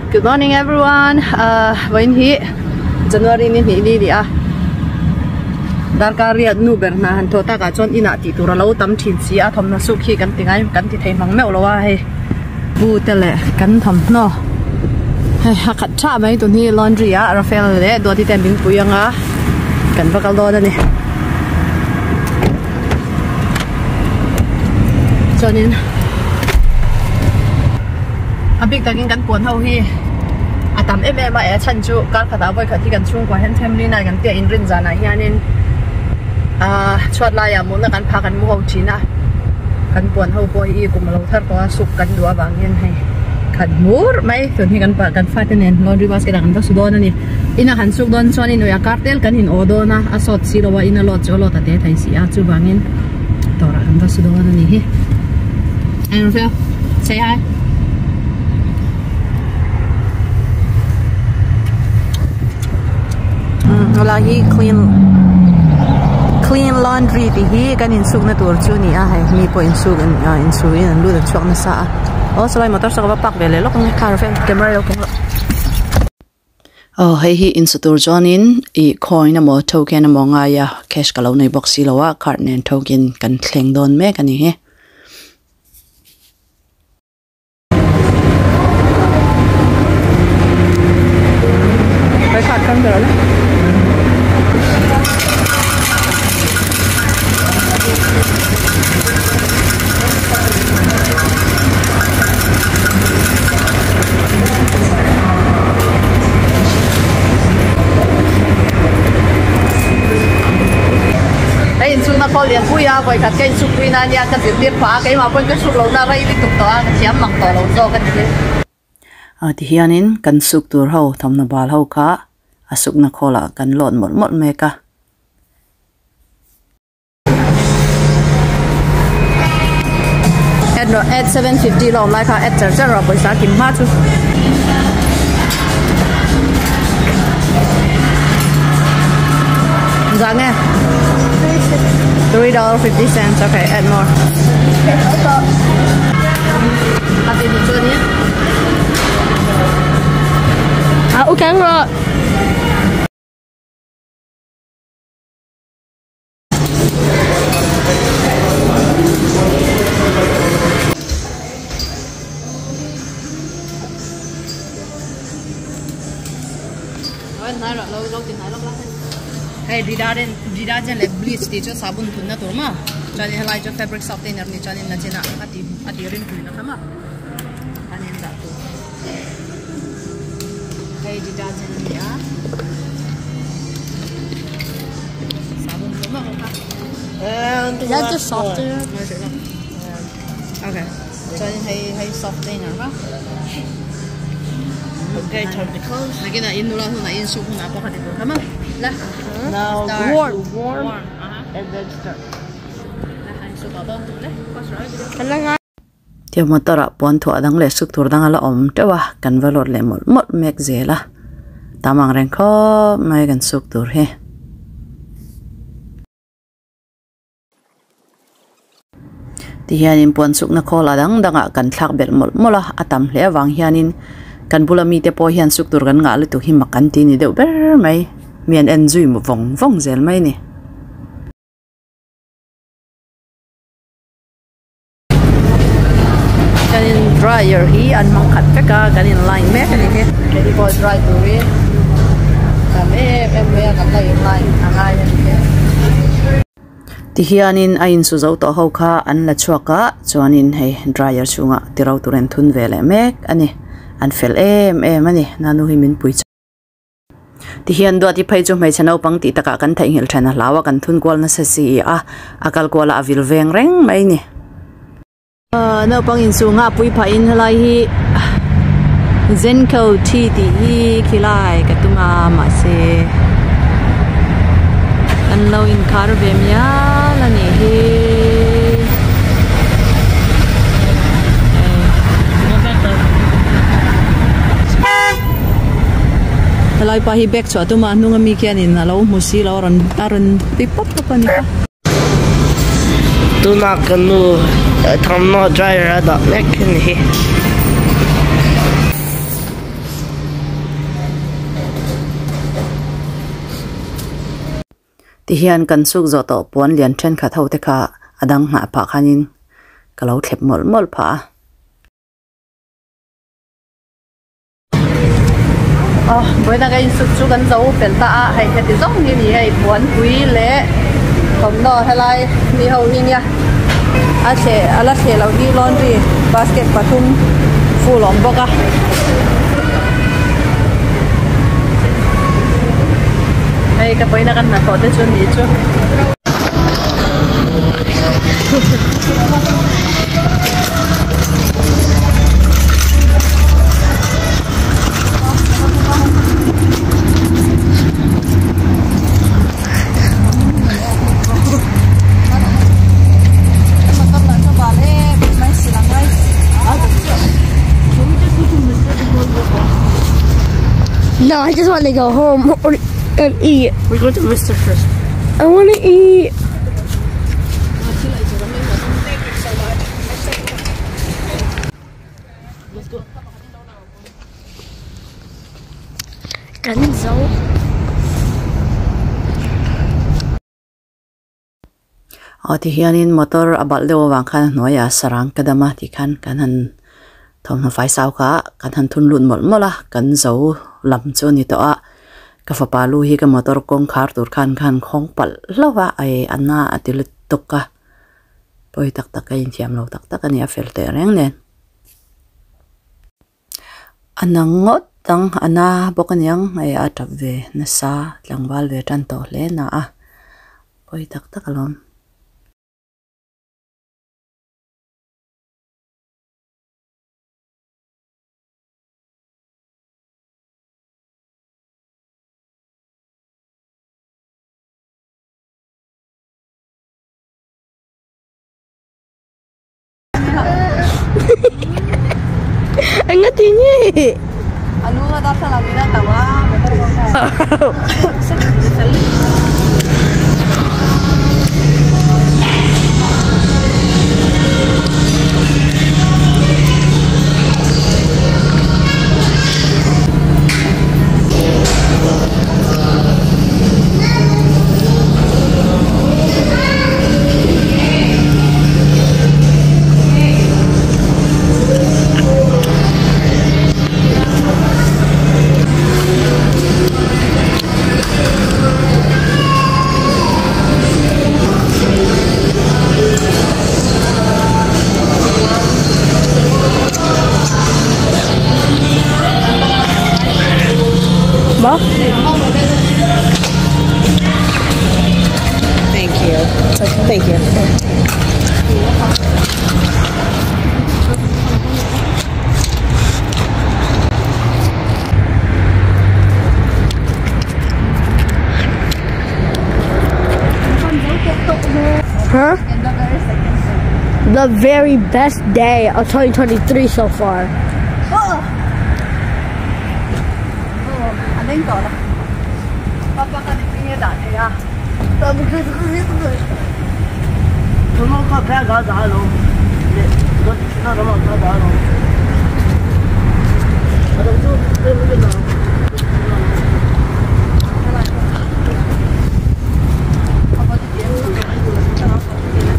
Good morning everyone ah vawiin hi January ni hnih ni a ni a darkar riat nu ber hna han thawh takah chuan inah tih tur a lo tam thin si a thawmhnaw suk hi kan ti ngai kan ti thei mang meuh lo a hei bu te leh kan thawmhnaw hei a khat tha mai tun hi laundry ah Rafael leh Duati te min pui ang a kan va kal dawn a ni chuanin a bik takin kan puan ho hi a tam em em a eh a chhan chu kar khatah vawi khat hi kan chhungkua hian family night kan tia inrin zanah hianin ahh chhuat laiah mutna kan phah kan mu ho thin a kan puan ho pawh hi kum alo thar tawh a suk kan duh avang hian hei khat hmur mai tun hi kan kan fate nen laundry basket ah kan va su dawn a ni. Ina han suk dawn chuan in uia kar tel kan in aw dawn a, a sawt si lo a, ina lawt chu a lawt a te thei si a, chuvangin dawrah kan va su dawn a ni hi. Engruhfel, say hi. Umm helai hi clean clean laundry tih hi kan insukna tur chu a ni a hei mi pawh insuk insuin an lut an chhuak nasa a aw sawlai motor saw ka va park ve leh lawk ang e car vel camera lo keng rawh. Aw hei hi insu tur chuanin ih coin emaw token emaw ngai a cash ka lo nei bawk si lo a card nen token kan thleng dawn mek a ni hi. Ka inchhungna khawl lian pui a, vawikhat ka inchhung pui na ania ka zirtir phah a, keimah pawhin ka chhuk lohna rei lutuk tawh a, ka thiam mak tawh lo zawk a ni hi. Ah tihianin kan suk tur ho thawmhnaw bal ho kha a sukna khawlah kan lawt mawlh mawlh mek a. Add rawh add 750 la awm lai kha add char char rawh pawisa kim hma chu. Zah nge? $3.50 okay add more. A ti hnu chuanin A u keng rawh. Hei detergent detergent leh bleach tih chu sabun thunna tur maw chuanin helai chu fabric softener ni chuanin nachinah a ti a ti rimtuina kha maw an in dah tur hei detergent a ni a sabun thun maw kha And is that last just softener one. okay chuanin hei hei softener kha Okay, time to close. Nakinah in nula hunah in soup hunah pawh kha ti tur kha maw la Now start warm, warm, warm uh-huh and then start. la han soup a dawn tum le first right Tia motor ah puan thuah dang leh suk tur dang a la awm teuh a, kan va lawt leh mawlh mawlh mek zel a, tam ang reng khawp mai kan suk tur hi. Tihianin puan sukna khawl a dang dangah kan thlak belh mawlh mawlh a, a tam hle avang hianin kan bula mite pawh hian suk tur kan ngah lutuk hi mak an ti ni deuh ber mai, mi an en zui vawng vawng zel mai a ni. Kan in dryer hi an hmang khat vek a kan in line mek a ni hi keini pawh dry turin tam em em mai a kan la in line a ngai a ni hi. Tihianin a insu zo tawh ho kha an la chhuak a chuanin hei dryer chhungah tiro tur an thun ve leh mek a ni an fel em em a ni nanu hi min pui chak. Tihian duat i phei chu hmeichhe naupang tih takah kan theihnghilh then a hlau a, kan thun kual nasa si a, a kal kual a a vil veng reng mai a ni. Naupang inchhung a pui phahin helai hi Zenko thi tih hi khilai ka tum a mahse an lo inkhar ve mial a nih hi. Helai pa hi bag chhuah tum a hnung ami khianin a lo hmu si lo a rawn a rawn ti pawp pawp a ni kha. Tuna ka nu thawmhnaw dryer a dah mek a ni hi. Tihian kan suk zawh tawh puan lian thenkhat ho te kha a dang nghah phah khanin ka lo thlep mawlh mawlh phah a. Aw vawiin a ka insuk chu kan zo fel ta a, hei heti zawng hi a ni hei puanpui leh thawmhnaw helai mi ho hi nia a thleh a la thleh loh hi laundry basket pathum full a awm bawk a. Hei ka vawiin a kan hnathawh te chu a nih chu. No, I just want to go home and eat. We're going to Mr. First. I want to eat. Let's go. Kan zo. Aw ti hianin motor a balh deuh avang khan a hnuaiah sarang ka dam a tih khan kan han thawmhnaw fai sau kha kan han thun lut mawlh mawlh a kan zo lam chu a ni tawh a ka fapa lu hi ka motor kawngkhar tur khan khan khawng palh hlauh a ei a na a ti lutuk a pawi tak tak a inthiam lo tak tak a ni a fel teh reng nen. A nang ngawt ang a na bawk aniang hei a tap ve nasa tlangval ve tan tawh hle na a pawi tak tak alawm. Eng a ti nge? Thank you. Thank you. Huh? The very best day of 2023 so far.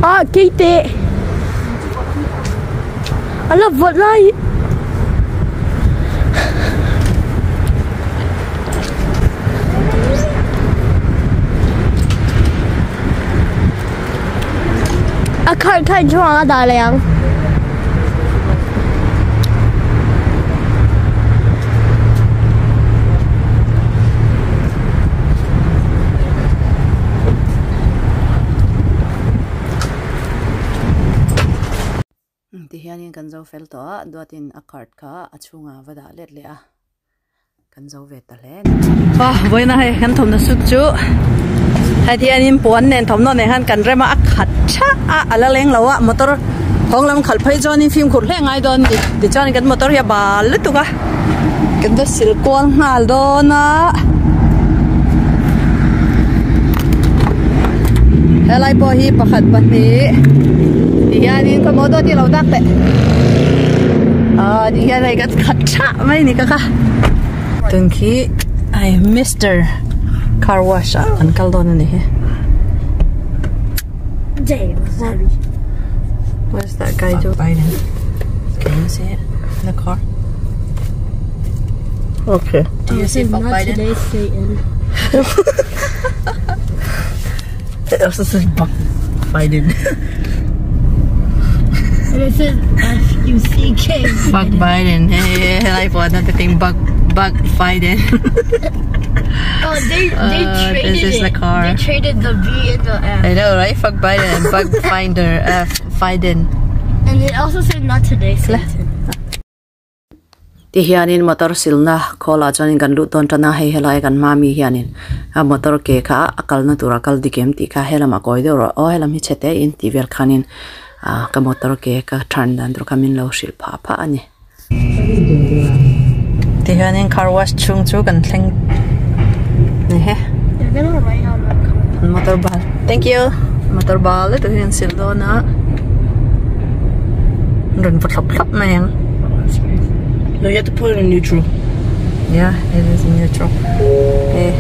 Ah, keep it. I love what light. I can't catch on, darling. Ti hianin kan zo fel tawh a, duatin a card kha a chhungah va dah let leh a, kan zo ve ta hle a ni. Aw vawiina hei kan thawmhnaw sut chu hei hianin puan nen thawmhnaw nen khan kan rem a, a khat tha a, a la leng lo a, motor hawng lam khalh phei chuanin fimkhur hle ngai dawn a ni. Tichuan kan motor hi a bal lutuk a, kan va sil kual nghal dawn a. Helai pawh hi pakhat pahnih ti hianin khaw maw dawt hi lo dak teh ah ti hian hei kan khat thah mai ni ka kha tun khi hei mister car wash ah an kal dawn a ni hi. Damn. What's that guy doing? Biden. Can you see it in the car? Okay. Do you see Bob Not Biden? today, Satan. It also says Buck Biden. And it says F-U-C-K. Fuck Biden. Hey, like what? Not the thing. Bug, Bug Biden. Oh, they traded this is it. the car. They traded the B and the F. I know, right? Fuck Biden. Bug Finder. F Biden. And it also said not today, Satan. Ti hianin motor silna khola chuanin kan lu ton tana hei helai kan mami hianin a motor ke kha akal na tura kal dikem ti kha helama koi deuh ro o helam hi chete in ti vel khanin a ka motor ke ka turn dan tur khamin lo hril pha pha ani. Ti hianin car wash chung chu kan thleng ni he. They're gonna write on the car. Motor bal. Thank you. Motor bal tu hian sil do na. Run va thlop thlop mai ang. No, you have to put it in neutral. Yeah, it is in neutral. Hey.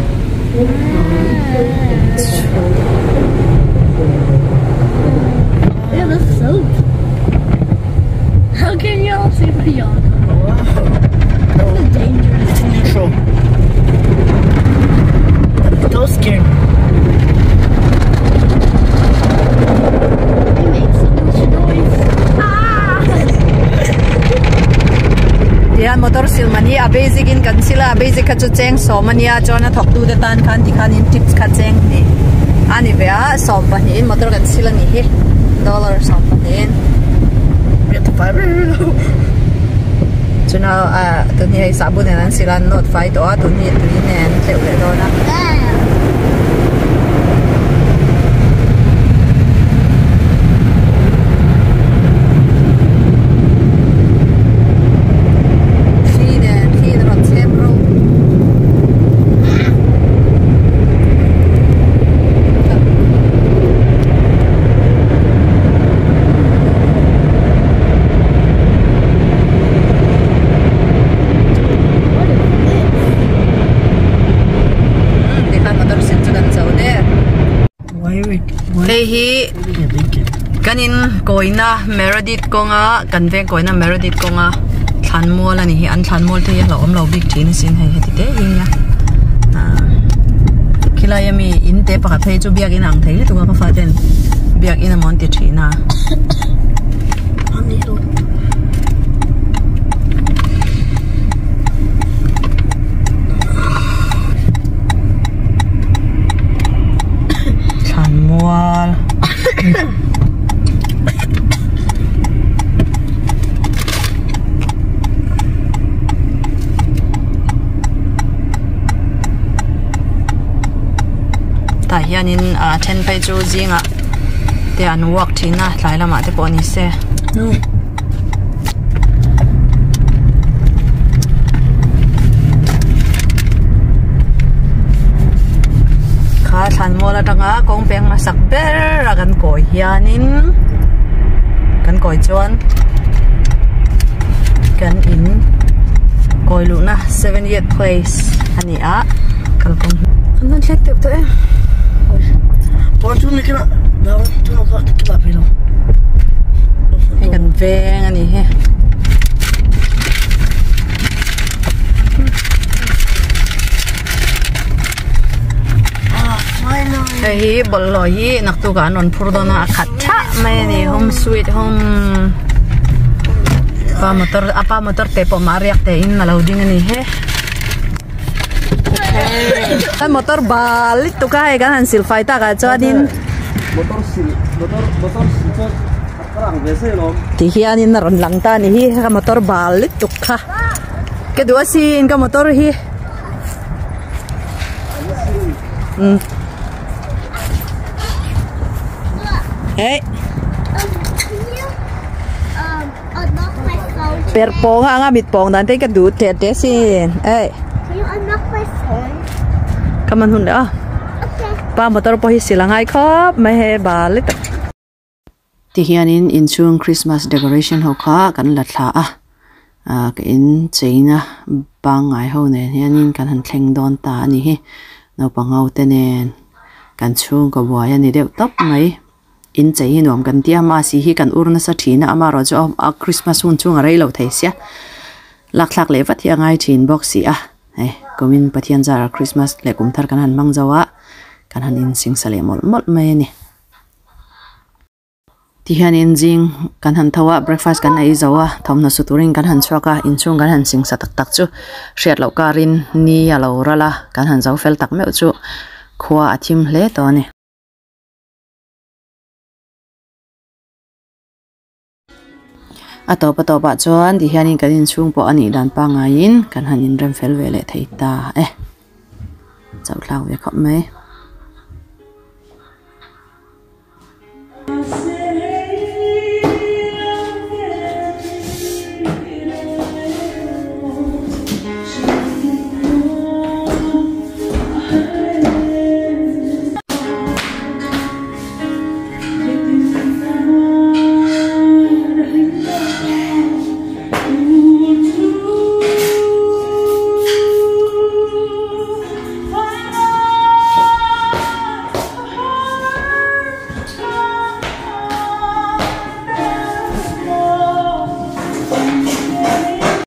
Yeah, that's soap. How can y'all see what y'all do? This is dangerous. It's in neutral. Don't scare me. They make so much noise. Ah! Tiyan motor sil mani a basic in kan sila basic kha chu cheng so mania chuan a thok tu te tan khan ti khan in tips kha cheng ni ani ve a som pahnih in motor kan sila ni hi dollar som pahnih in We have to fiber. chuna a tun hi hei sabun an sila not fai to a tun hi tui nen tleuh leh dawn a. Thli nen thli in rawn chhem ro. What is this? Ti khan motor sil chu kan zo der. Why are we? Why Hei hi are we a Lincoln? kanin koina Meredith konga kan veng koina Meredith konga thlan mual ani hi an thlan mual te hi a lo awm lo bik thin sin hei heti te hi nia khilai ami in te pakhat phei chu biak in ang thei lutuk a ka fa ten biak in amawn ti thina. On the hill. Thlan mual tah hianin a then phei chu zingah te an walk thina tlai lamah te pawh ni se. No. Kha thlan mual atanga kawng peng hmasak ber a kan kawi hianin kan kawi chuan kan in kawi luhna 70th place ani a kalkawng kan rawn thlek teuh tawh em. One, two, make it up. No, 2 o'clock to keep up, you know. Hei kan veng ani he. Ah, finally. Hei hi bawlhhlawh hi naktuk ah an rawn phur dawn a a khat tha mai ani home sweet home pa motor apa motor te pawh mah riak te in a lo ding ani he. Kan motor bal lutuk a hei kan han sil fai tak ah chuanin motor sil motor motor sil chu karang ve se lom ti hianin a rawn lang ta ani hi ka motor bal lutuk kha ke duh a sin ka motor hi. Hey. Can you unlock my phone? Per pong anga mit pong dan te ka du te te sin. Hey. Can you unlock my phone? Kaman hun le a. Okay. Pa motor pawh hi silangai khawp mai he bal lutuk. Ti hianin inchung Christmas decoration ho kha kan la thla a ka in cheina bangai ho nen hianin kan han thleng dawn ta ani hi naupang ho te nen kan chhung ka buai ani deuh tawp mai In chei hi nuam kan tia mass hi kan ur nasa thin a amaherawh chu a Christmas hun chhung a rei lo thei sia lak thlak leh vat hi a ngai thin bawk si a hei kumin Pathian zara Christmas leh kum thar kan han hmang zo a kan han insingsa leh mawlh mawlh mai a ni. Tihianin zing kan han tho a breakfast kan ei zo a thawmhnaw su turin kan han chhuak a inchhung kan han singsa tak tak chu hriat loh karin ni a lo ral a kan han zo fel tak meuh chu khua a thim hle tawh a ni. A tawp a tawpah chuan tihianin kan inchhung pawh a nih dan pangaiin kan han inrem fel ve leh thei ta e chauh thlak ve khawp mai.